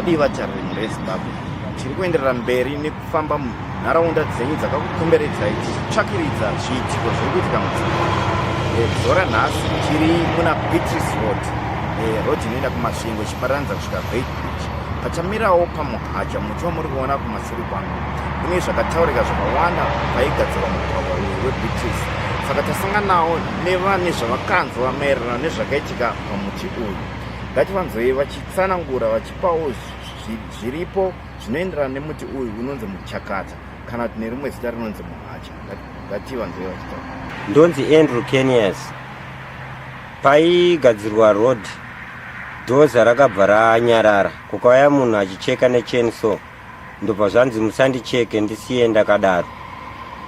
Makadii vatariri mhuri yeZimbabwe? Tiri kuenderera mberi nekufamba munharaunda dzenyu dzakakukomberedzai tichitsvakiridza zviitiko zviri kuitika muZimbabwe. Eh, zuva ranhasi tiri muna Beatrice Road, eh, road inoenda kuMasvingo ichibatanidza kusvika Beitbridge. Pachamirawo pamuhacha muti wamuri kuona kumashure kwangu. Kune zvakataurika zvakawanda paigadzirwa mugwagwa uyu weBeatrice. Saka tasanganawo nevane zvavakanzwa maererano nezvakaitika pamuti uyu. Ngativanzwei vachitsanangura vachipawo zviripo zvinoenderana nemuti uyu unonzi muchakata kana kuti nerimwe zita rinonzi muhacha. Ngativanzwei vachitaura. Ndonzi Andrew Kenias. Paigadzirwa road dhoza rakabva ranyarara kukauya munhu achicheka nechainsaw ndobva zvanzi musandicheke ndisiye ndakadaro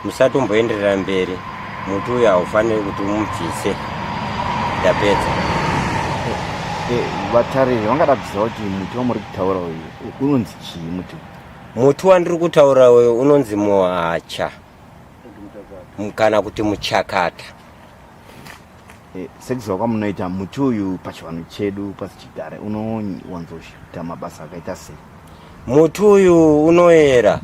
musatomboenderera mberi muti uyu haufaniri kuti umubvise ndapedza eh, vatariri vangada kuziva kuti muti wamuri kutaura uyu unonzi chii muti muti wandiri kutaura uyu unonzi muhacha kana kuti muchakata eh, sekuziva kwamunoita muti uyu pachivanhu chedu pasichigare unowanzoita mabasa akaita sei Muti uyu unoera.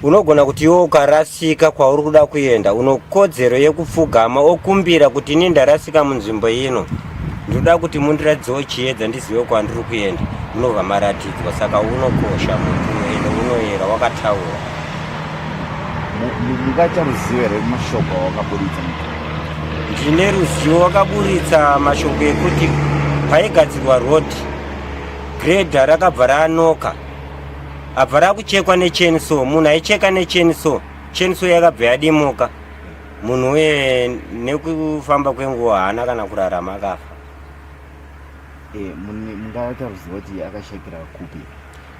Unogona kuti iwe ukarasika kwauri kuda kuenda, unokodzero yekupfugama okumbira kuti ini ndarasika munzvimbo ino, ndoda kuti mundiratidzewo chiedza ndizive kwandiri kuenda. Munobva maratidzwa, saka unokosha muti uyu ende unoera, wakataura. Mungaita ruzivo here mashoko awakaburitsa muti? Ndine ruzivo, wakaburitsa mashoko ekuti paigadzirwa road Grader rakabva ranoka abva rakuchekwa nechainsaw munhu aicheka nechainsaw chainsaw yakabva yadimuka munhu uye nekufamba kwenguva haana kana kurarama akafa eh, mungaita ruzivo kuti akashaikira kupi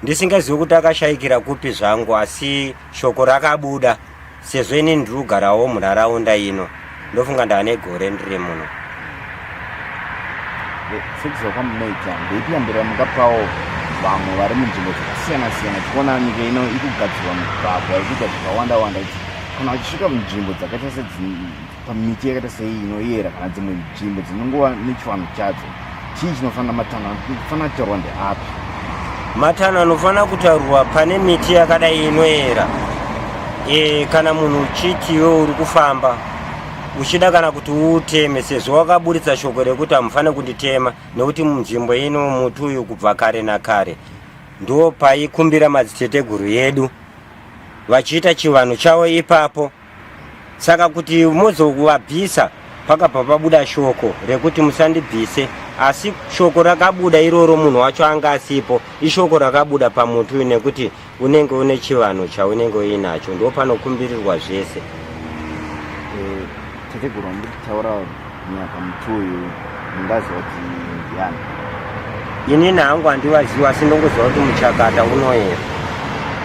ndisingazivi kuti akashaikira kupi zvangu asi shoko rakabuda sezvo ini ndiri kugarawo munharaunda ino ndofunga ndaane gore ndiri muno sekuziva kwamunoita ndeipi yambiro yamungapawo vamwe vari munzvimbo dzakasiyana siyana tikuona nyika ino ikugadzirwa migwagwa ikuita zvakawanda wanda kuti kana vachisvika munzvimbo dzakaita pamiti yakaita sei inoyera kana dzimwe nzvimbo dzinongova nechivanhu chadzo chii chinofanira matanho anofanira kutaurwa ndeapi matanho anofanira kutaurwa pane miti yakadai inoyera e, kana munhu uchiti iwe uri kufamba uchida kana kuti uuteme sezvo wakaburitsa shoko rekuti hamufaniri kunditema nekuti munzvimbo ino muti uyu kubva kare nakare ndo paikumbira madziteteguru yedu vachiita chivanhu chavo ipapo saka kuti mozovabvisa pakabva pabuda shoko rekuti musandibvise asi shoko rakabuda iroro munhu wacho anga asipo ishoko rakabuda pamuti uyu nekuti unenge une chivanhu chaunenge uinacho ndo panokumbirirwa zvese eh, tateguru wamuri kutaura nyaya pamuti uyu mungaziva kuti ndiani inini hangu handivaziva asi ndongoziva kuti muchakata unoyera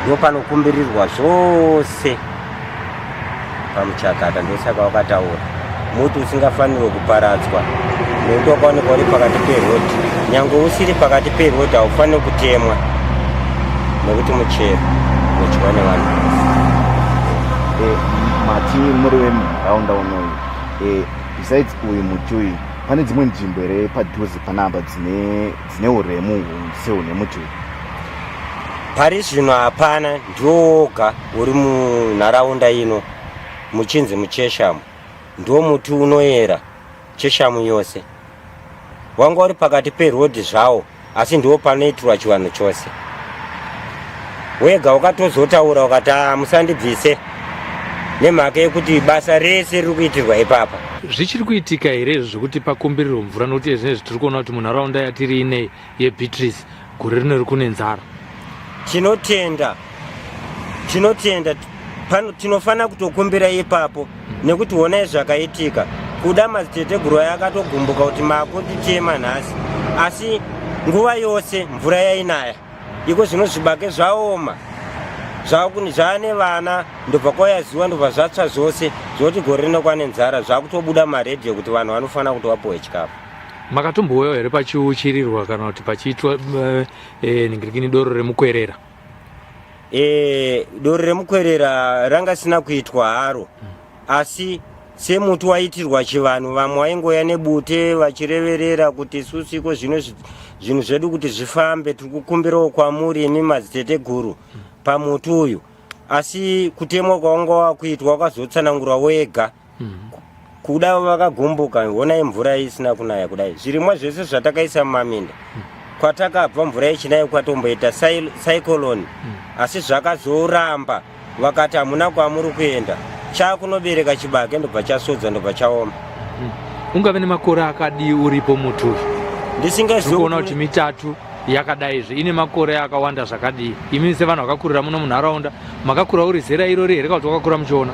ndo panokumbirirwa zvose pamuchakata ndosaka wakataura muti usingafanirwe kuparadzwa nekuti wakaonekwa uri pakati peroad nyange usiri pakati peroad haufaniri kutemwa nekuti muchero unodyiwa nevanhu vose eh, mati muri vemunharaunda unoyu eh, besides uyu muti uyu pane dzimwe nzvimbo here padhuze panapa dzine dzine uremu sehune muti uyu pari zvino hapana ndiwo woga uri munharaunda ino muchinzi mucheshamu ndiwo muti unoyera cheshamu yose wanga uri pakati perodhi zvawo asi ndiwo panoitirwa chivanhu chose wega ukatozotaura ukati ah, musandibvise nemhaka yekuti basa rese riri kuitirwa ipapa zvichiri kuitika here izvo zvekuti pakumbirirwe mvura nokuti zvinezvi tiri kuona kuti munharaunda yatiri inei yebeatrice gore rino riri kune nzara tinotenda tinotenda pano tinofanira kutokumbira ipapo nekuti honai zvakaitika kuda madziteteguru aya akatogumbuka kuti makunditema nhasi asi nguva yose mvura yainaya iko zvino zvibage zvaoma zvaane vana ndobva kwauya zuva ndobva zvatsva zvose zvoti gore rino kwane nzara zvakutobuda maredhiyo kuti vanhu vanofanira kuti vapuwe chikafu makatombouyawo here pachiuchirirwa kana kuti pachiitwa eh, eh, ningirikini doro remukwerera e, doro remukwerera ranga sina kuitwa haro asi semuti waitirwa chivanhu vamwe vaingoya nebute vachireverera kuti isusu iko zvino zvinhu zvedu kuti zvifambe tiri kukumbirawo kwamuri imi madziteteguru pamuti uyu asi kutemwa kwawanga wakuitwa wakazotsanangura wega kuda vakagumbuka honai mvura isina kunaya kudai zvirimwa zvese zvatakaisa mumaminda kwatakabva mvura ichinaya kwatomboita cyclone asi zvakazoramba vakati hamuna kwamuri kuenda chakunobereka chibage ndobva chasodza ndobva chaoma Ungave nemakore akadii uripo muti uyu? Ndisingazikuona kuti mitatu yakadaizve ine makore akawanda zvakadii? Imi sevanhu vakakurira muno munharaunda makakura uri zera irori here kana kuti wakakura muchiona?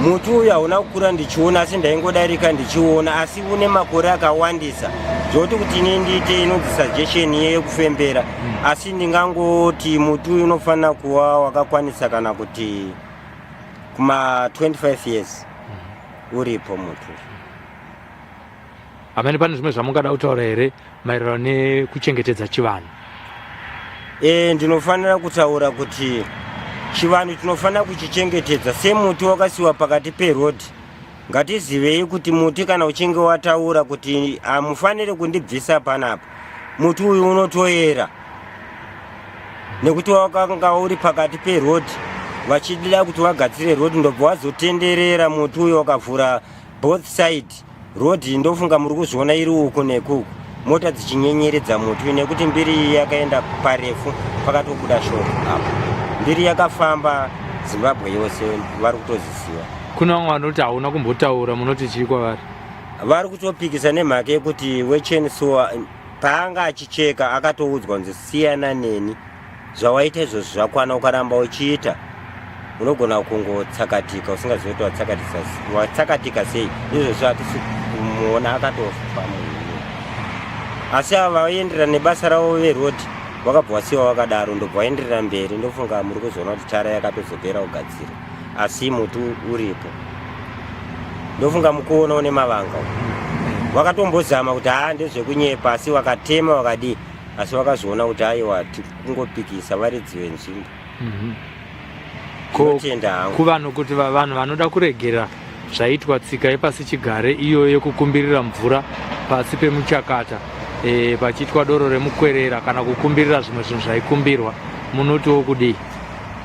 Muti uyu hauna kukura ndichiona asi ndaingodarika ndichiona asi une makore akawandisa zvekuti kuti ini ndiite inonzi suggestion iye yekufembera asi ndingangoti muti uyu unofanira kuva wakakwanisa kana kuti kuma 25 years uripo muti uyu. Hamene pane zvimwe zvamungada kutaura here maererano nekuchengetedza chivanhu? E, ndinofanira kutaura kuti chivanhu tinofanira kuchichengetedza semuti wakasiwa pakati perodhi. Ngatizivei kuti muti kana uchinge wataura kuti hamufaniri kundibvisa panapa, muti uyu unotoyera nekuti wakanga uri pakati perodhi, vachidida kuti vagadzire rodhi, ndobva wazotenderera muti uyu wakavhura both side road. Ndofunga muri kuzviona iri uku nekuku, mota dzichinyenyeredza muti nekuti mbiri iyi yakaenda parefu pakatobuda shoko apo. Mbiri yakafamba Zimbabwe yose, vari kutoziziva. Kuna vamwe vanoti hauna kumbotaura, munoti chii kwavari? Vari kutopikisa nemhaka yekuti wechensoa paanga achicheka akatoudzwa kunzi siyana neni, zvawaita izvozvo zvakwana, ukaramba uchiita unogona kungotsakatika usingazivi kuti watsakatika sei. Izvozvo hatisi kumuona, akatofa munhu. Asi ava vaienderera nebasa ravo verodhi, vakabva wasiwa wakadaro, ndobva waenderera mberi. Ndofunga muri kuzoona kuti tara yakatozopera kugadzira asi muti uripo. Ndofunga mukuona une mavanga, vakatombozama kuti haa ndezvekunyepa, asi vakatema vakadii, asi vakazoona kuti aiwa, tikungopikisa varidzi venzvimbo. Tinotenda hangu. Kuvanhu kuti vanhu vanoda kuregera zvaitwa tsika yepasi chigare iyo yekukumbirira mvura pasi pemuchakata pachiitwa doro remukwerera kana kukumbirira zvimwe zvinhu zvaikumbirwa, munotiwo kudii?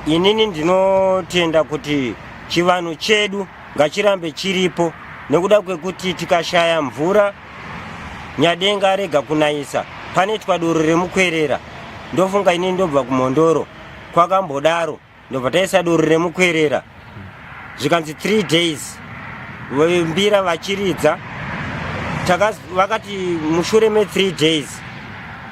Inini ndinotenda kuti chivanhu chedu ngachirambe chiripo, nekuda kwekuti tikashaya mvura, Nyadenga arega kunayisa, panoitwa doro remukwerera. Ndofunga inini ndobva kuMhondoro, kwakambodaro, ndobva taisa doro remukwerera, zvikanzi 3 days mbira vachiridza. Vakati mushure me3 days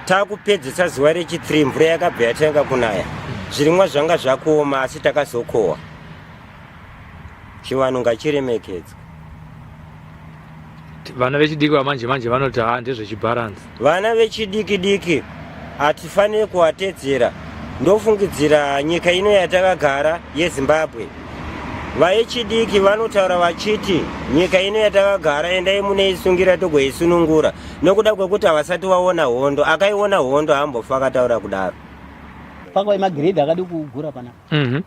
takupedzesa zuva rechi3, mvura yakabva yatanga kunaya, zvirimwa zvanga zvakuoma, asi takazokohwa. Chivanhu ngachiremekedzwe. Vana vechidiki vamanje manje vanoti haa ndezvechibharansi. Vana vechidiki diki hatifaniri kuvatedzera. Ndofungidzira nyika ino yatakagara yeZimbabwe, vechidiki vanotaura vachiti nyika ino yatakagara endai munoisungira togoisunungura, nokuda kwekuti havasati vaona hondo. Akaiona hondo haambofa akataura kudaro. Pakauya magiredhi akadi kugura panapa,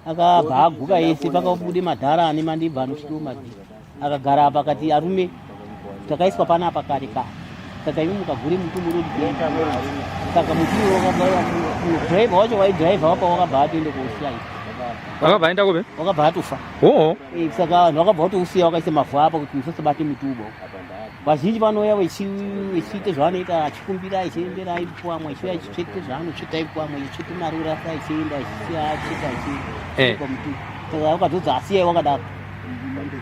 akabva aguka ese, pakabude madhara ane mandebvu anosvika mabvi, akagara apa akati, "Arume, takaiswa panapa kare kare, saka imi mukagure muti murodi." Saka muti dhiraivha wacho waidhiraivha wapa wakabva atoenda kuusiya. Wakabva aenda kupi? Wakabva atofa. Oo. Saka vanhu vakabva vatousiya, wakaisa mavhu apa kuti musasabate muti ubo. Vazhinji vanouya vechiita zvavanoita, achikumbira, achiendera aipuwa amwe, achiuya achitsvete zvaanotsveta aipuwa amwe, achitsvete marura asi achienda achisiya atsveta achipa muti. Saka wakadzodza asiyai wakadaro.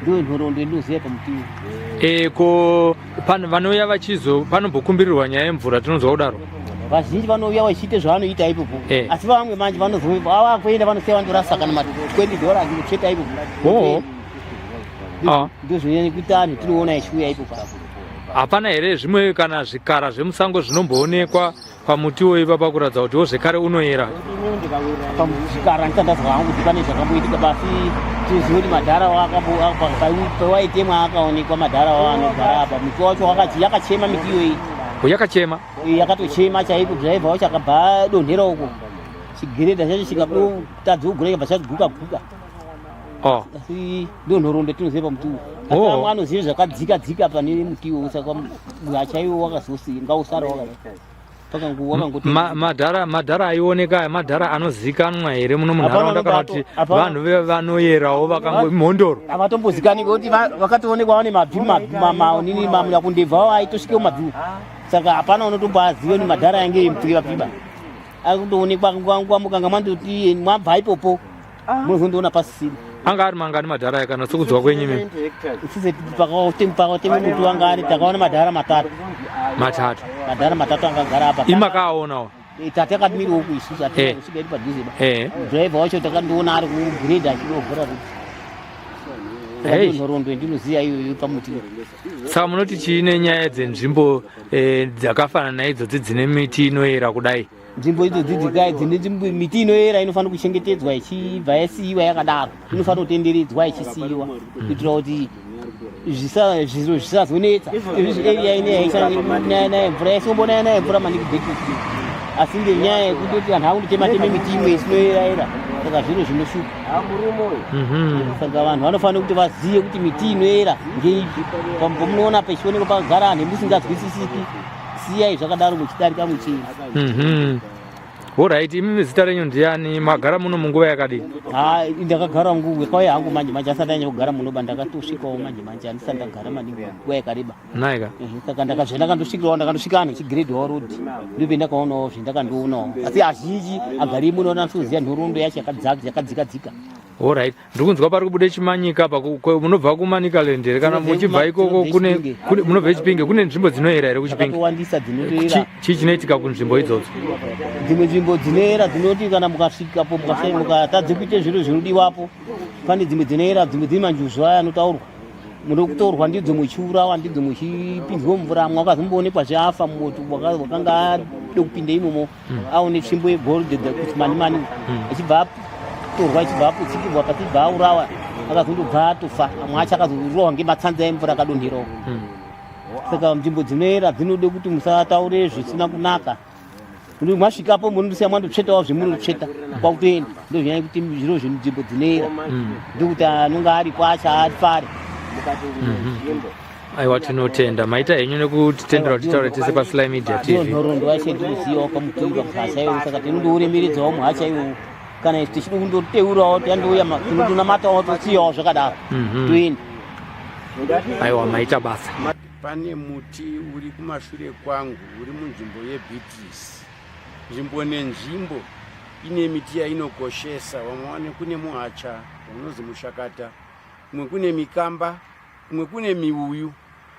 Ndiyo nhoroondo yendinoziva pamuti uyu. Ko vanouya vachizo panombokumbirirwa nyaya yemvura, tinonzwa kudaro. Vazhinji vanouya vachiita zvavanoita ipopo, asi vamwe manje vanozovakuenda vanosiya vandorasa kana ma $20 achinotsveta ipopo. Oo. Ndo zvinonyanya kuita anhu tinoona ichiuya ipopo. Hapana here zvimwe kana zvikara zvemusango zvinomboonekwa pamutiwo ipapa kuratidza kutiwo zvekare unoyera? Zvikara ndisandazwa hangu kuti pane zvakamboitika pasi. Tinoziva kuti madhara pawaitemwa akaonekwa madhara wao anogara apa. Miti wacho yakachema miti iyoyi. Yakachema? Yakatochema chaiko. Dhiraivha wacho akabva adonhera uko, chigiredha chacho chikatadza kugura, chikabva chaguka guka. Asi ndo nhoroondo tinoziva pamuti uyu. Asi vamwe anoziva zvakadzika dzika pane muti iwowo, saka chaiwo wakazosi ngausara wakadai. Madhara madhara aioneka aya madhara anozikanwa here muno munharaunda kana kuti vanhu vanoyerawo vakango mhondoro havatombozikanwi ngekuti vakatoonekwa vane mabvi maonini mamuyakundebva vavo aitosvikewo mabvi saka hapana unotomboazive ni madhara yange mupfiba pfiba akutoonekwa nguva nguva mukanga mandoti mwabva ipopo ah. munozondiona pasisina anga ari mangani madhara aya kana sekudzwa kwenyu imi isise pakatema muti wanga ari takaona madhara matatu matatu madhara matatu angagara apa imakaaonawo eh, tati akatimiriwo uku isusu atina eh. kusvika iri padhuze ba eh. driver wacho takandiona ari kugrade achidovhura kuti nhoroondo yandinoziva iyoyo pamuti saka munoti chii nenyaya dzenzvimbo dzakafanana naidzodzi dzine miti inoyera kudai Nzvimbo idzodzi dzikai dzine nzvimbo miti inoyera inofanira kuchengetedzwa ichibva yasiyiwa yakadaro inofanira kutenderedzwa ichisiyiwa kuitira kuti zviro zvisazonetsa area ine yaichanaya mvura yaisimbonaya naye mvura maningi bhekisi asi ngenyaya yekundoti vanhu vakundotema teme miti imwe isinoyeraera saka zviro zvinoshupa mhm. saka vanhu vanofanira kuti vazive kuti miti inoyera ngeipi pamunoona pechioneko pakagara vanhu musingazwisisiki siyai zvakadaro muchidarika muchii mhm. Alright, imi zita renyu ndiani? Magara muno munguva yakadii? Ah, ndakagara nguva kwauya hangu manje manje asati anyanya kugara muno ba ndakatosvikawo manje manje andisati ndagara maningi nguva yakareba. Naika. Saka ndakazve ndakandosvikirawo ndakandosvika anhu chigrade road. Ndipo ndakaonawo zvendakandoonawo. Asi azhinji agari muno anatsoziva nhoroondo yacho yakadzaka yakadzika dzika. Alright. Ndiri kunzwa pari kubuda chimanyika apa munobva kuManicaland here kana muchibva ikoko kune munobva Chipinge kune nzvimbo dzinoyera here kuChipinge? Dzakatowandisa dzinotoyera. Chii chinoitika kunzvimbo idzodzo? Dzimwe nzvimbo dzinoyera dzinoti kana mukasvikapo mukatadze kuita zviro zvinodiwapo pane dzimwe dzinoyera dzimwe dzine manjuzu aya anotaurwa munotorwa ndidzo muchiurawa ndidzo muchipinzwa mumvura amwe akazomboonekwa zveafa mumoto wakanga ade kupinda imomo mm. aone tsvimbo yegold kuti mani mani mm. achibva atorwa achibva aputsikirwa pachibva aurawa akazondobva atofa amwe acho akazorohwa ngematsanza emvura akadonherawo mm. saka nzvimbo dzinoera dzinode kuti musataure zvisina kunaka masvikapo munondosiya mwandotsvetawo zvemunotsveta kwakutoenda ndozvinyaya kuti zviro zvinzvimbo dzinoera ndokuti anonge aripo acho afare mm-hmm. Aiwa tinotenda maita henyu nekutitendera kuti titaure tese paSly Media TV. Nhoroondo yacho yatinozivawo pamutumbi pamuhacha iwowo saka tinondouremeredzawo muhacha iwowo kana isu tichida kundoteurawo tandouya tinondonamatawo tosiyawo zvakadaro mhm. toenda. Aiwa maita basa. Pane muti uri kumashure kwangu uri munzvimbo yeBeatrice. Nzvimbo nenzvimbo ine miti yainokoshesa vamwe vane kune muhacha unozi mushakata kumwe kune mikamba Kumwe kune miuyu,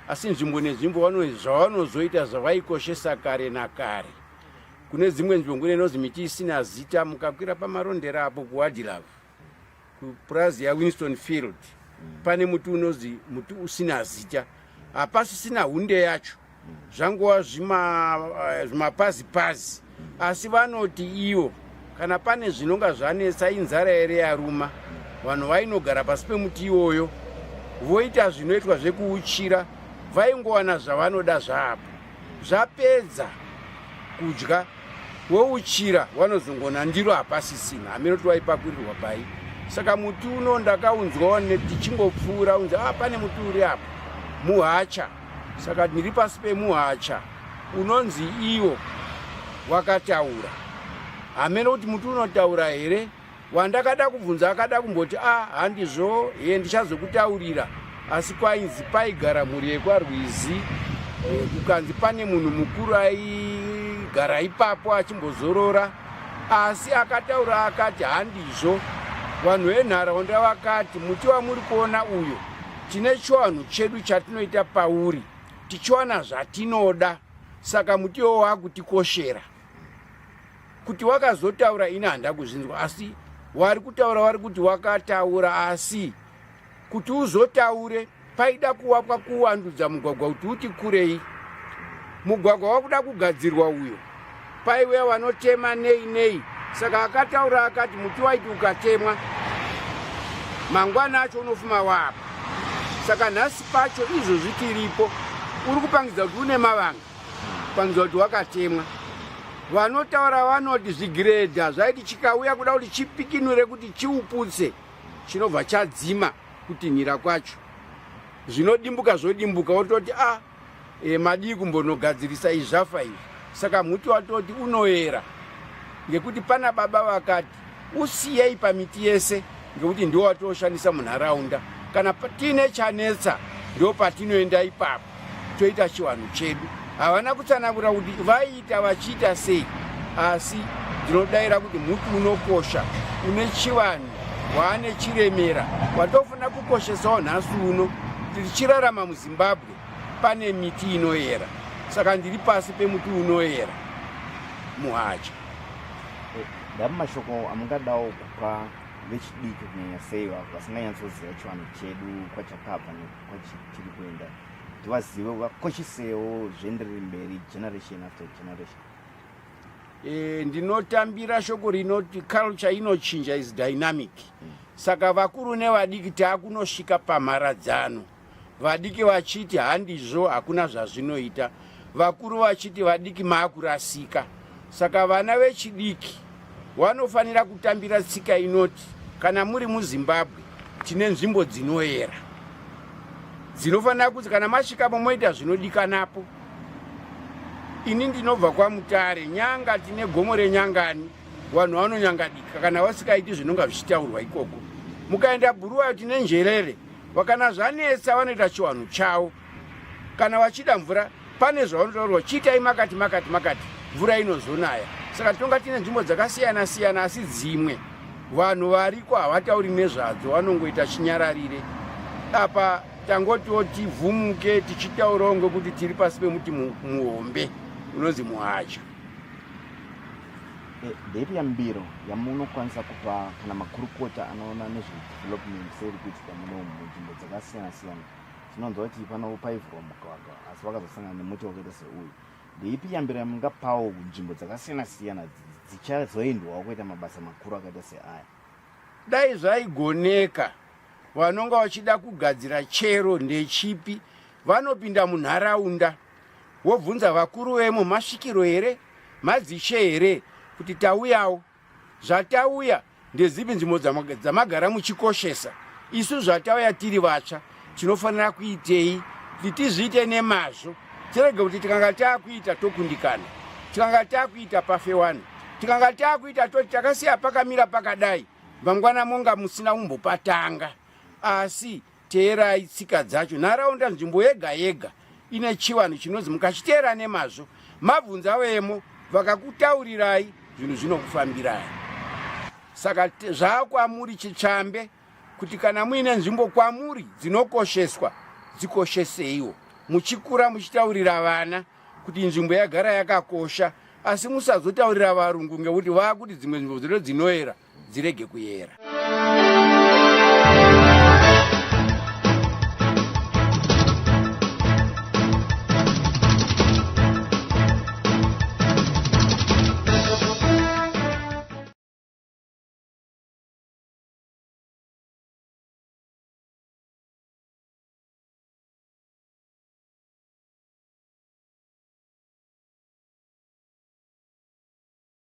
asi nzvimbo nenzvimbo zvavanozoita zvavaikoshesa kare nakare. Kune dzimwe nzvimbo kune inonzi miti isina zita, mukakwira pamarondera apo kuWadilove, kupurazi yaWinston Field, pane muti unonzi muti usina zita. Hapasisina hunde yacho. zvangova eh, zvimapazi pazi asi vanoti ivo kana pane zvinonga zvanetsa inzara here yaruma vanhu vainogara pasi pemuti iwoyo voita zvinoitwa zvekuuchira vaingowana zvavanoda zvapo zvapedza kudya wouchira vanozongona ndiro hapasisina hameno kuti waipakurirwa pai saka muti uno ndakaunzwawo tichingopfuura unzi ah pane muti uri apo muhacha Saka ndiri pasi pemuhacha unonzi iwo wakataura. Hameno kuti muti unotaura here? Wandakada kubvunza akada kumboti a ah, handizvo he ndichazokutaurira asi kwainzi paigara mhuri yekwaRwizi eh, kukanzi pane munhu mukuru aigara ipapo achimbozorora asi akataura akati handizvo vanhu venharaunda vakati muti wamuri kuona uyo Tine chiwanhu chedu chatinoita pauri tichiwana zvatinoda saka muti iwowo wakutikoshera. Kuti wakazotaura ini handa kuzvinzwa asi wari kutaura wari kuti wakataura asi kuti uzotaure paida kuwakwa kuwandudza mugwagwa kuti uti kurei. Mugwagwa wakuda kugadzirwa uyo paiuya vanotema nei nei saka akataura akati muti waiti ukatemwa mangwana acho unofuma wapo saka nhasi pacho izvozvi tiripo uri kupangidza kuti une mavanga kupangidza kuti wakatemwa vanotaura vanoti zvigiredha zvaiti chikauya kuda kuti chipikinure kuti chiuputse chinobva chadzima kutinhira kwacho zvinodimbuka zvodimbuka wototi a ah, e, madii kumbonogadzirisa izvi zvafa izvi. Saka muti watoti unoyera ngekuti pana baba vakati usiyei pamiti yese ngekuti ndiwo watoshandisa munharaunda. Kana tiine chanetsa ndo patinoenda ipapo toita chivanhu chedu. Havana kutsanangura kuti vaiita vachiita sei, asi ndinodaira kuti muti unokosha, une chivanhu, waane chiremera watofanira kukoshesawo nhasi uno kuti tichirarama muZimbabwe pane miti inoyera. Saka ndiri pasi pemuti unoyera muhacha. Ndapi mashoko amungadawo kupa vechidiki kunyanya sei vasinganyatsoziva chivanhu chedu kwachakabva nekwachiri kuenda, kuti vazive vakoshesewo zvienderere mberi generation after generation? Ndinotambira shoko rinoti culture inochinja, is dynamic. Saka vakuru nevadiki taakunosvika pamharadzano, vadiki vachiti handizvo, hakuna zvazvinoita, vakuru vachiti vadiki maakurasika. Saka vana vechidiki vanofanira kutambira tsika inoti kana muri muZimbabwe tine nzvimbo dzinoyera dzinofanira kuti kana masvikamo moita zvinodikanapo. Ini ndinobva kwaMutare, Nyanga, tine gomo reNyangani, vanhu vanonyangadika kana vasikaiti zvinonga zvichitaurwa ikoko. Mukaenda Bhuruwayo tine Njerere, vakana zvanetsa vanoita chivanhu chavo. Kana vachida mvura pane zvavanotaurwa, chiitai makati makati makati, mvura inozonaya. Saka tinonga tine nzvimbo dzakasiyana siyana, asi dzimwe vanhu variko havatauri nezvadzo, vanongoita chinyararire. Apa tangotiwo tivhumuke tichitaurawo ngekuti tiri pasi pemuti muhombe unonzi muhacha. Ndeipi yambiro yamunokwanisa kupa kana makurukota anoona nezvedevelopment seiri kuitika muno munzvimbo dzakasiyana siyana? Tinonzwa kuti pano paivhurwa mugwagwa asi vakazosangana nemuti wakaita seuyu. Ndeipi yambiro yamungapawo nzvimbo dzakasiyana siyana dzichazoendwawo kuita mabasa makuru akaita seaya? Dai zvaigoneka, vanonga vachida kugadzira chero ndechipi vanopinda munharaunda wobvunza vakuru vemo, masvikiro here, madzishe here, kuti tauyawo, zvatauya ndedzipi nzvimbo dzamagara muchikoshesa, isu zvatauya tiri vatsva tinofanira kuitei kuti tizviite nemazvo, tirege kuti tikanga taakuita tokundikana, tikanga taakuita pafe wani, tikanga taakuita toti takasiya pakamira pakadai, mangwana monga musina kumbopatanga. Asi teerai tsika dzacho. Nharaunda, nzvimbo yega yega ine chivanhu chinonzi mukachiteera nemazvo, mabvunza vemo vakakutaurirai, zvinhu zvinokufambirai. Saka zvaakwamuri chitsvambe kuti kana muine nzvimbo kwamuri dzinokosheswa, dzikosheseiwo muchikura muchitaurira vana kuti nzvimbo yagara yakakosha, asi musazotaurira varungu ngekuti vaakuti dzimwe nzvimbo dzino dzinoera dzirege kuyera.